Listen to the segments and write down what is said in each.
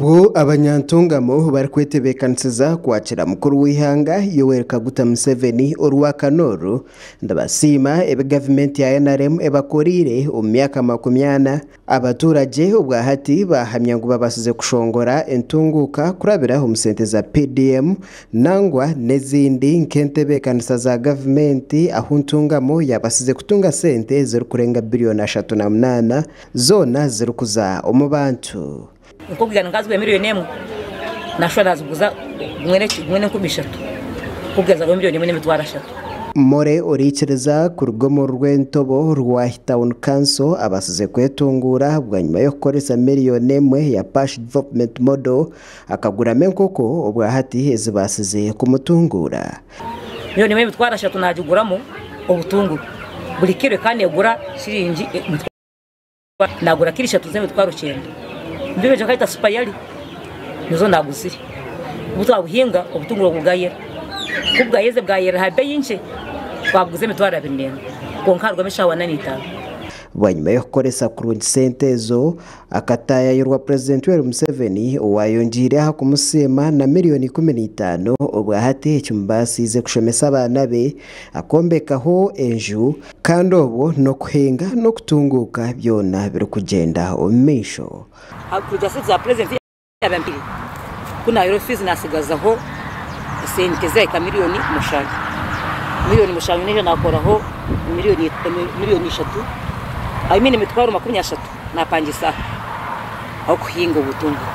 Obu abanyantungamo barikwetebeekanisiza kwakira mukuru w'eihanga Yoweri Kaguta Museveni orwakana oru, nibasiima ebi gavumenti ya NRM ebakoreire omu myaka 40. Abaturagye obwahati bahamya ngu babaasize kushongora entunguuka kurabira omu sente za PDM nangwa n'ezindi nk'entebeekanisa za gavumenti ahu Ntungamo yabaasize kutunga sente zirikurenga biriyoni 38 zoona zirikuza omu bantu. Nk'okugura nkazigura miriyoni emwe nashuba naziguza gumwe n'enkumi ishatu kugeza miriyoni emwe n'emitwaro ashatu. More oriikiriza kuruga omu rw'entobo rwa Town Council abaasize kwetunguura bwanyima y'okukoresa miriyoni emwe ya Pash Development Model akaguramu enkoko obwahati ezibaasize kumutunguura. Miliyoni emwe n'emitwaro ashatu nagiguramu obutunguru buri kiro kandi negura shiringi nagura kiro ishatu z'emitwaro kyenda. Mbibegye bakayita supayari nizo naguzire. Obu twabuhinga obutunguru bugayera. Ku bwayeze bwayera aha beeyi nkye twabuguza emitwaro abiri n'emwe kwonka harugamu eshaaha ana n'itaano. Bwanyima y'okukoresa kurungi sente ezo akataayayirwa Purezidenti Yoweri Museveni owayongiire aha kumusiima na miriyoni 15 obwahati ekimubaasiize kushomesa abaana be akombekaho enju kandi obwo n'okuhinga n'okutunguuka byona birikugyenda omu maisho. Kuruga sente za Purezidenti yabampire ku naayora fiizi nasigazaho esente zirahika miriyoni mushanju. Miriyoni mushanju n'ejo nakoraho miriyoni ishatu I mean emitwaro 30 napangisa aho kuhinga obutunguru.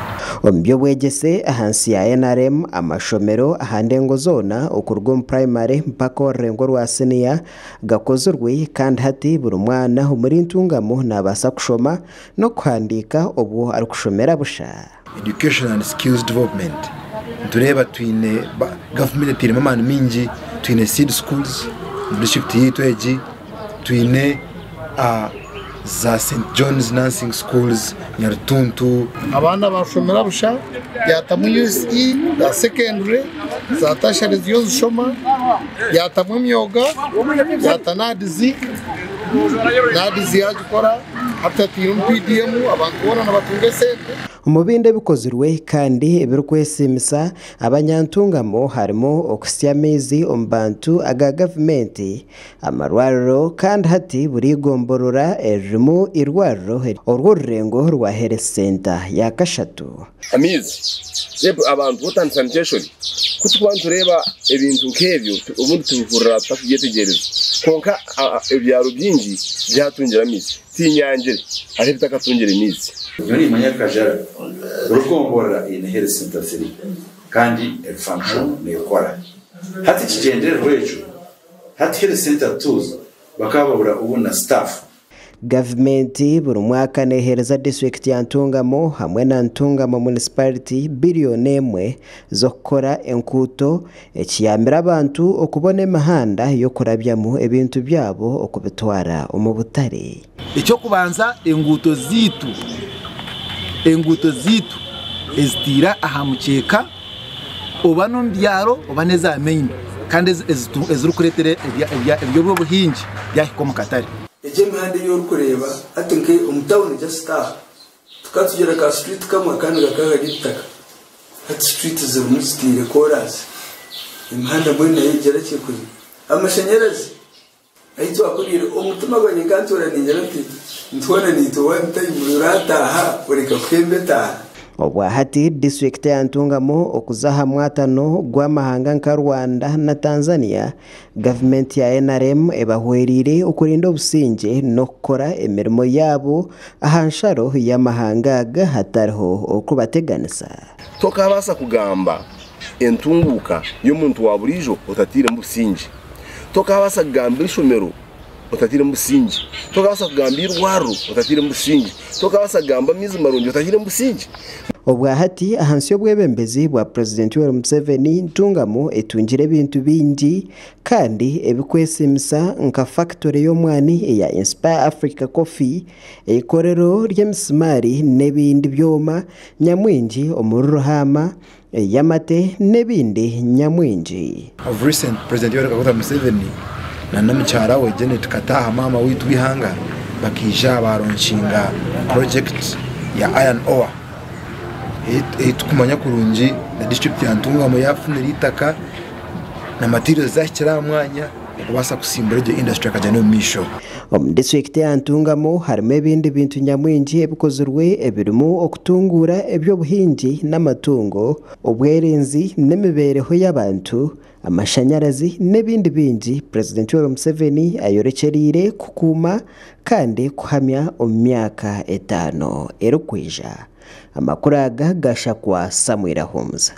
Omu by'obwegyese ahansi ya NRM amashomero aha ndengo zoona okuruga omu purayimare mpaka orurengo rwa siniya gakozirwe kandi hati buri mwana omuri Ntungamo nabaasa kushoma n'okuhandiika obwo arikushomera busha. Education and skills development nitureeba twine gavumenti etairemu amaani maingi, twine seed schools omu disiturikiti yaitu egi, twine za St John's Nursing Schools Nyarutuntu. Abaana bashomera busha yatamu UCE za secondary za tertiary ziriyo nizishoma yatamu emyoga yata NAADS NAADS yagikora hati atiiremu PDM abantu boona nibatunga esente. Omu bindi ebikozirwe kandi ebirikwesiimisa abanyantungamo harimu okusya amaizi omu bantu aga gavumenti, amarwariro kandi hati buri igomborora eririmu irwariro orw'orurengo rwa Health Center ya kashatu. Amaizi abantu water and sanitation ku turikuba nitureeba ebintu nk'ebyo obundi tubihurira tutakubyetegyereza kwonka ebyaro bingi byatungire amaizi tinyangire hariho ebitakatungire amaizi. Nyowe nimanya Kajara buri gomborora eine health center 3 kandi eri function nekora. Hati ekigyendererwa ekyo hati health center 2 bakaba babura obu na staff. Gavumenti buri mwaka neeheereza disitulikiti ya Ntungamo hamwe na Ntungamo Municipality biriyoni emwe z'okukora enkuuto ekiyambire abantu okubona emihanda y'okurabyamu ebintu byabo okubitwara omu butare. Ekyokubanza enguuto ziitu ezitiira aha mukyeka oba n'omu byaro oba n'eza main kandi ezirikureetera eby'obuhingi byahika omu katare. Egi emihanda ei orikureeba hati nke omu tawuni just aha tukatugira ka street kamwe akandi kakaba kari eitaka, hati street zirimu zitiire koraasi, emihanda mbwenu nayo egira kuri. Amashanyarazi ahu twakuriire omutima gwangye nkantuura ningira nti ntwona naitwe one time orataaha oreka kuhemba etaaha. Obwahati disitulikiti ya Ntungamo okuza aha mwatano gw'amahanga nka Rwanda na Tanzania, gavumenti ya NRM ebahwereire okurinda obusingye n'okukora emirimo yaabo aha nsharo y'amahanga aga hatariho okubateganisa. Tokabaasa kugamba entunguuka y'omuntu wa buriijo otatiiremu busingye. Tokabaasa kugamba ishomero otatiiremu busingye. Tokabaasa kugamba irwariro otatiiremu busingye. Tokabaasa kugamba amaizi marungi otatiiremu busingye. Obwahati ahansi y'obwebembezi bwa Purezidenti Yoweri Museveni, Ntungamo etungire ebintu bingi kandi ebikwesiimisa nka fakitore y'omwani eya Inspire Africa Coffee, eikorero ry'emisimaari n'ebindi byoma nyamwingi omuri Ruhaama, ey'amate n'ebindi nyamwingi. Of recent President Yoweri Kaguta Museveni na n'omukyara we Janet Kataaha maama waitu w'eihanga bakaija balaunchinga project ya iron ore. Ei tukumanya kurungi na disiturikiti ya Ntungamo yafunire eitaka na materials zahikire aha mwanya okubaasa kusimbura egyo industry ekagyenda omu maisho. Omu disiturikiti ya Ntungamo harimu ebindi bintu nyamwingi ebikozirwe ebirimu okutunguura eby'obuhingi n'amatungo, obwerinzi n'emibeereho y'abantu, amashanyarazi n'ebindi bingi Purezidenti Yoweri Museveni ayorekyereire kukuuma kandi kuhamya omu myaka etaano erikwija. Amakuru aga gashakwa Samuel Ahumuza.